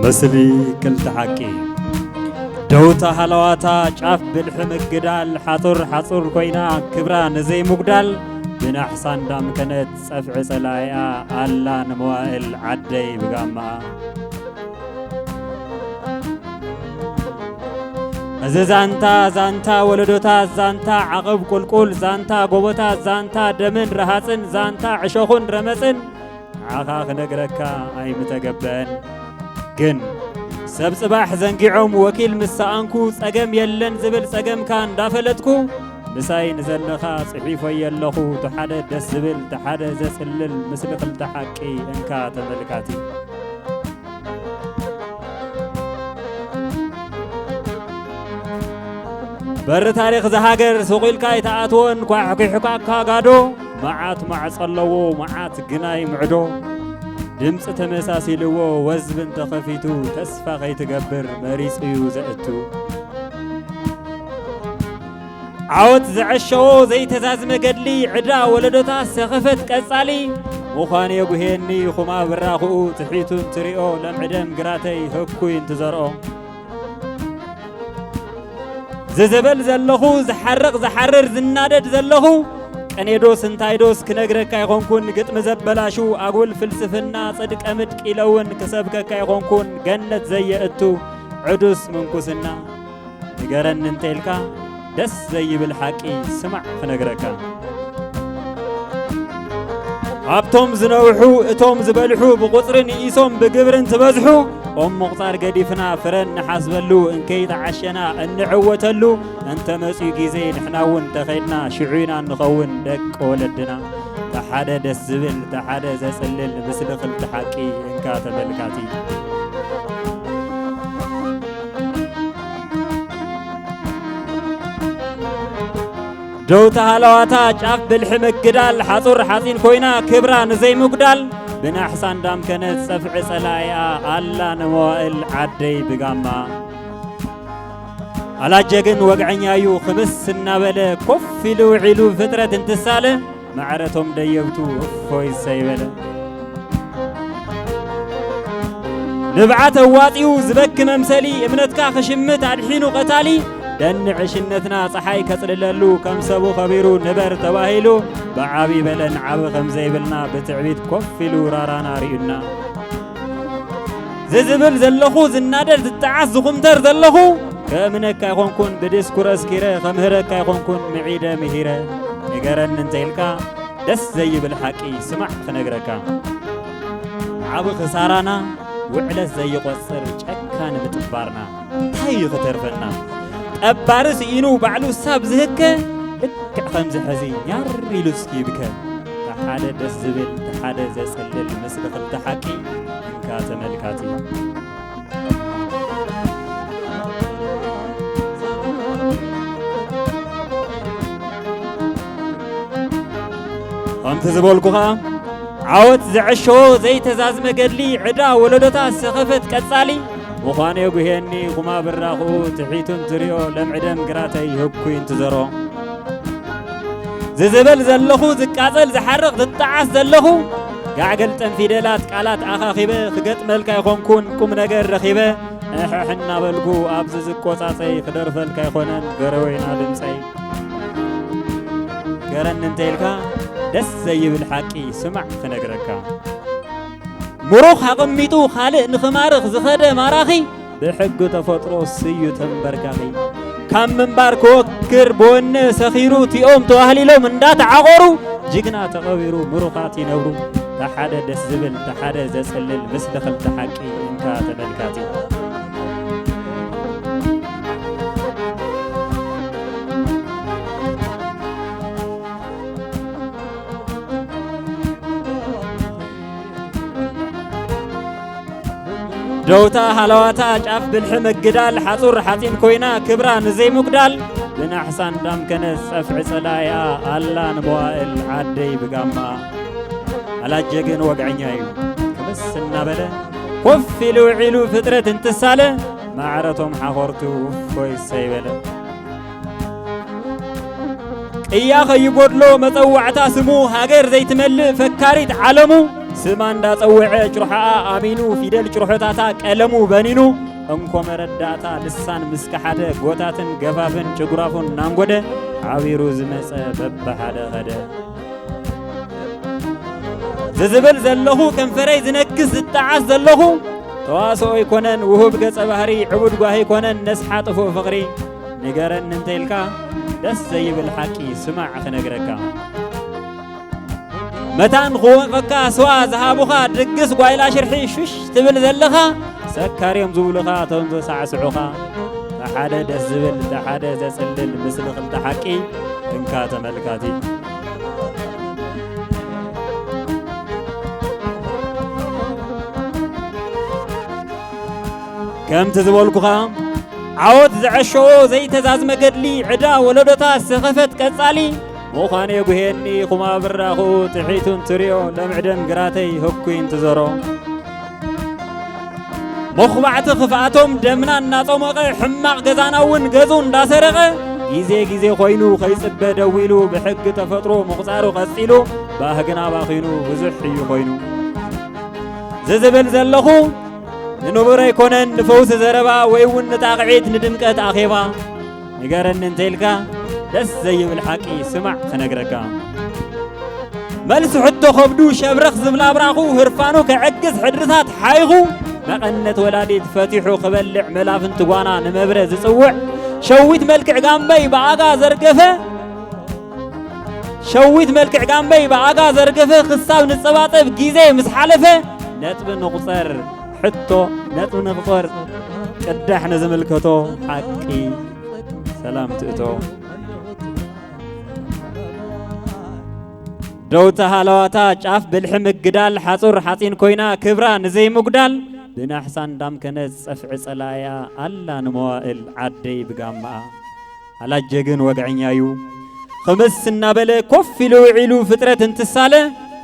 ምስሊ ክልተ ሓቂ። ደውታ ሃለዋታ ጫፍ ብልሒ ምግዳል፣ ሓጹር ሓጹር ኮይና ክብራ ንዘይምጉዳል፣ ብናሕሳ እንዳምከነት ጸፍዒ ጸላኢኣ ኣላ ንመዋእል ዓደይ ብጋማ። እዚ ዛንታ፣ ዛንታ ወለዶታት፣ ዛንታ ዓቐብ ቁልቁል፣ ዛንታ ጎቦታት፣ ዛንታ ደምን ረሃጽን፣ ዛንታ ዕሾኹን ረመጽን፣ ንዓኻ ክነግረካ ኣይምተገበአን። ግን ሰብ ጽባሕ ዘንጊዖም ወኪል ምስ ሰኣንኩ፣ ጸገም የለን ዝብል ጸገምካ እንዳፈለጥኩ፣ ምሳይ ንዘለኻ ጽሒፎዮ ኣለኹ፣ እቲ ሓደ ደስ ዝብል፣ እቲ ሓደ ዘጽልል፣ ምስሊ ክልተ ሓቂ እንካ ተመልካቲ። በሪ ታሪኽ ዝሃገር ሱቕ ኢልካ ኣይትኣትዎን፣ ኳሕኲሕኳ ጋዶ፣ መዓት ማዕጾ ኣለዎ፣ መዓት ግናይ ምዕዶ። ድምጺ ተመሳሲልዎ፣ ወዝቢ እንተኸፊቱ፣ ተስፋ ከይትገብር፣ መሪጹ እዩ ዘእቱ። ዓወት ዝዐሸዎ ዘይተዛዝመ ገድሊ፣ ዕዳ ወለዶታት ሰኸፈት ቀጻሊ፣ ምዃኑ የጉህየኒ ኹማ ብራኽኡ፣ ትሒቱ እንትሪኦ፣ ለምዕደም ግራተይ ህኩይ እንትዘርኦ። ዝዝብል ዘለኹ፣ ዝሓርቕ ዝሓርር ዝናደድ ዘለኹ፣ ቅኔዶስ እንታይዶስ ክነግረካ ኣይኾንኩን፣ ግጥሚ ዘበላሹ ኣጉል ፍልስፍና፣ ጽድቀ ምድቂ ኢለ እውን ክሰብከካ ኣይኾንኩን፣ ገነት ዘየእቱ ዕዱስ ምንኩስና። ንገረኒ እንተ ኢልካ ደስ ዘይብል ሓቂ ስማዕ ክነግረካ። ኣብቶም ዝነውሑ እቶም ዝበልሑ ብቁጽሪ ንኢሶም ብግብሪ እንትበዝሑ ኦም ምቑጻር ገዲፍና ፍረ እንሓስበሉ እንከይተዓሸና እንዕወተሉ እንተመጽኡ ግዜ ንሕና እውን እንተኸድና ሽዑ ኢና እንኸውን ደቂ ወለድና። ተሓደ ደስ ዝብል ተሓደ ዘጽልል ምስሊ ክልተ ሓቂ እንካ ተመልካቲ። ደውታ ሃለዋታ ጫፍ ብልሒ ምግዳል ሓጹር ሓጺን ኮይና ክብራ ንዘይምጉዳል ብናሕሳ እንዳምከነት ጸፍዒ ጸላኢኣ ኣላ ንመዋእል ዓደይ ብጋማ። ኣላጀ ግን ወግዐኛ እዩ ክምስ እናበለ ኮፍ ኢሉ ውዒሉ ፍጥረት እንትሳለ ማዕረቶም ደየብቱ እፎይ ሰይበለ። ንብዓት ኣዋጺኡ ዝበኪ መምሰሊ እምነትካ ክሽምት ኣድሒኑ ቀታሊ ደኒ ዕሽነትና ጸሓይ ከጽልለሉ ከም ሰቡ ከቢሩ ንበር ተባሂሉ ብዓቢ በለን ዓቢ ከም ዘይብልና ብትዕቢት ኮፍ ኢሉ ራራና ሪኡና። ዝዝብል ዘለኹ ዝናደድ ዝጠዓስ ዝኹምተር ዘለኹ ከእምነካ ኣይኮንኩን ብዲስኩር ኣስኪረ ከምህረካ ኣይኮንኩን ምዒደ ምሂረ ንገረኒ እንተኢልካ ደስ ዘይብል ሓቂ ስማዕ ክነግረካ። ዓቢ ክሳራና ውዕለት ዘይቆጽር ጨካን ምጥባርና እንታይ እዩ ክተርፈና? ጠባሪ ስኢኑ ባዕሉ ሳብ ዝህከ ልክዕ ከምዚ ሕዚ ኛር ኢሉ እስኪ ይብከ። ተሓደ ደስ ዝብል ተሓደ ዘጽልል ምስሊ ክልተ ሓቂ እንካ ተመልካቲ። ከምቲ ዝበልኩኻ ዓወት ዘዐሸዎ ዘይተዛዝመ ገድሊ ዕዳ ወለዶታት ሰኸፈት ቀጻሊ ምዃኑ የጉህየኒ ኹማ ብራኽኡ ትሒቱ እንትሪኦ ለምዕደም ግራተይ ህኩይ እንትዘሮ ዝዝብል ዘለኹ ዝቃጸል ዝሓርቕ ዝጠዓስ ዘለኹ ጋዕገልጠም ፊደላት ቃላት ኣኻኺበ ክገጥመልካ ኣይኮንኩን ቁም ነገር ረኺበ እሕሕ እናበልኩ ኣብዚ ዝቆጻጸይ ክደርፈልካ ኣይኮነን ገረወይና ድምጸይ ገረኒ እንተ ኢልካ ደስ ዘይብል ሓቂ ስማዕ ክነግረካ ምሩኽ ኣቐሚጡ ካልእ ንኽማርኽ ዝኸደ ማራኺ ብሕጊ ተፈጥሮ ስዩ ተንበርካኺ ካብ ምንባር ክወክር ብወነ ሰኺሩ ቲኦም ተዋህሊሎም እንዳተዓቖሩ ጅግና ተቐቢሩ ምሩኻት ይነብሩ ተሓደ ደስ ዝብል ተሓደ ዘጽልል ምስሊ ክልተ ሓቂ እንካ ተመልካቲ። ደውታ ሃለዋታ ጫፍ ብልሒ ምግዳል ሓጹር ሓጺን ኮይና ክብራ ንዘይምጉዳል ብናሕሳ እንዳምከነት ጸፍዒ ጸላኢኣ ኣላ ንመዋእል ዓደይ ብጋማ ኣላጀ ግን ወግዐኛ እዩ ክምስ እናበለ ኮፍ ኢሉ ውዒሉ ፍጥረት እንትሳለ ማዕረቶም ሓኾርቱ እፎይ ሰይበለ ቅያ ከይጎድሎ መጸዋዕታ ስሙ ሃገር ዘይትመልእ ፈካሪት ዓለሙ ስማ እንዳጸውዐ ጭርሖኣ ኣሚኑ፣ ፊደል ጭርሖታታ ቀለሙ በኒኑ፣ እንኮ መረዳእታ ልሳን ምስ ከሓደ፣ ጎታትን ገፋፍን ጭጉራፉን እናንጎደ፣ ሓቢሩ ዝመጸ በብሓደ ኸደ። ዝዝብል ዘለኹ፣ ከንፈረይ ዝነክስ ዝጠዓስ ዘለኹ፣ ተዋስኦ ኣይኮነን ውሁብ ገጸ ባህሪ፣ ዕቡድ ጓሂ ኣይኮነን ነስሓ ጥፉእ ፍቕሪ። ንገረኒ እንተ ኢልካ ደስ ዘይብል ሓቂ ስማዕ ክነግረካ። መታን ክወቐካ ስዋ ዝሃቡኻ፣ ድግስ ጓይላ ሽርሒ ሹሽ ትብል ዘለኻ፣ ሰካርዮም ዝብሉኻ እቶም ዘሳዕስዑኻ። ተሓደ ደስ ዝብል፣ ተሓደ ዘጽልል፣ ምስሊ ክልተ ሓቂ እንካ ተመልካቲ። ከምቲ ዝበልኩኻ፣ ዓወት ዝዐሸዎ ዘይተዛዝመ ገድሊ፣ ዕዳ ወለዶታት ዝኸፈት ቀጻሊ፣ ምዃን የጉህየኒ ኹማ ብራኹ፣ ትሒቱን ትርዮ ለምዕደን ግራተይ ህኩይ እንትዘሮ። መኹባዕቲ ክፍኣቶም ደምና እናጾመቐ፣ ሕማቕ ገዛና እውን ገዙ እንዳሰረቐ፣ ግዜ ግዜ ኮይኑ ከይጽበ ደዊሉ፣ ብሕጊ ተፈጥሮ ምቑጻሩ ቀጺሉ፣ ባህግና ባኺኑ ብዙሕ እዩ ኮይኑ። ዝዝብል ዘለኹ፣ ንንቡር ኣይኮነን ንፈውሲ ዘረባ ወይ እውን ንጣቕዒት ንድምቀት ኣኼባ። ንገረኒ እንተ ኢልካ ደስ ዘይብል ሓቂ ስማዕ ክነግረካ። መልሲ ሕቶ ከብዱ ሸብረኽ ዝብላ ብራኹ ህርፋኑ ከዕግስ ሕድርታት ሓይኹ መቐነት ወላዲት ፈቲሑ ክበልዕ መላፍንቲ ጓና ንመብረ ዝጽውዕ ሸዊት መልክዕ ጋምበይ ብኣጋ ዘርገፈ ሸዊት መልክዕ ጋምበይ ብኣጋ ዘርገፈ ክሳብ ንጸባጸብ ግዜ ምስ ሓለፈ ነጥቢ ንቑጸር ሕቶ ነጥቢ ንቑጸር ቅዳሕ ንዝምልከቶ ሓቂ ሰላም ትእቶ። ደውታ ሃለዋታ ጫፍ ብልሒ ምግዳል ሓጹር ሓጺን ኮይና ክብራ ንዘይምጉዳል ብናሕሳ እንዳምከነት ጸፍዒ ጸላእያ ኣላ ንመዋእል ዓደይ ብጋማኣ። ኣላጀግን ወግዐኛዩ ኽምስ እናበለ ኮፍ ኢሉ ውዒሉ ፍጥረት እንትሳለ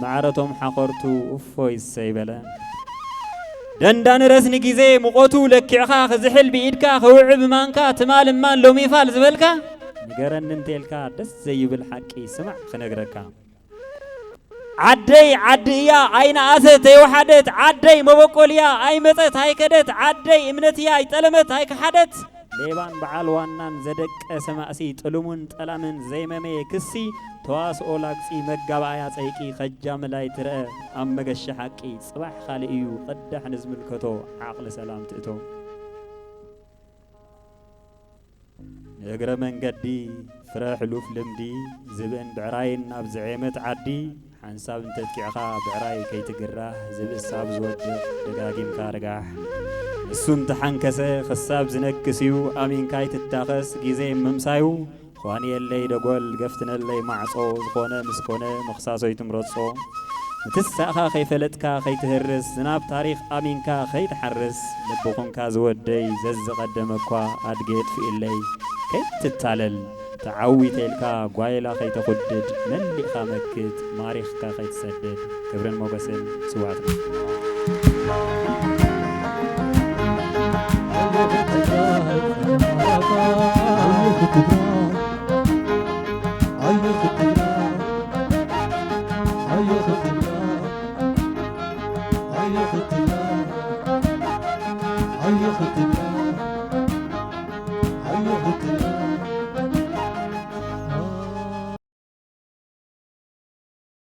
ማዕረቶም ሓኾርቱ እፎይ እሰይ በለ። ደንዳኒ ረስኒ ግዜ ሙቐቱ ለኪዕኻ ክዝሕል ብኢድካ ከውዕብ ማንካ ትማል እማን ሎሚ ፋል ዝበልካ ንገረኒ እንተልካ ደስ ዘይብል ሓቂ ስማዕ ክነግረካ። ዓደይ ዓዲ እያ ኣይነኣሰት ኣይወሓደት፣ ዓደይ መበቆል እያ ኣይመጸት ኣይከደት፣ ዓደይ እምነት እያ ኣይጠለመት ኣይከሓደት። ሌባን በዓል ዋናን ዘደቀሰ ማእሲ ጥልሙን ጠላምን ዘይመመየ ክሲ ተዋስኦ ላግጺ መጋባእያ ጸይቂ ኸጃምል ኣይትርአ ኣብ መገሻ ሓቂ ጽባሕ ካልእ እዩ ቐዳሕ ንዝምልከቶ ዓቕሊ ሰላም ትእቶ። ንእግረ መንገዲ ፍረ ሕሉፍ ልምዲ ዝብእን ብዕራይን ናብ ዝዔመት ዓዲ ሓንሳብ እንተጥቂዕኻ ብዕራይ ከይትግራህ ዝብእስ ኣብ ዝወድቕ ደጋጊምካ ርጋሕ። ንሱ እንተሓንከሰ ክሳብ ዝነክስ እዩ ኣሚንካ ኣይትታኸስ ግዜ ምምሳዩ ኳንየለይ ደጎል ገፍትነለይ ማዕጾ ዝኾነ ምስ ኮነ ምኽሳሶ ይትምረጾ። ምትሳእኻ ከይፈለጥካ ከይትህርስ ዝናብ ታሪኽ ኣሚንካ ከይትሓርስ ልቢ ኹንካ ዝወደይ ዘዝቐደመ እኳ ኣድገ የጥፍእለይ ከይትታለል ተዓዊተ ኢልካ ጓይላ ከይተኹድድ መሊእኻ መክት ማሪኽካ ከይትሰድድ ክብርን ሞገስን ስውኣትና።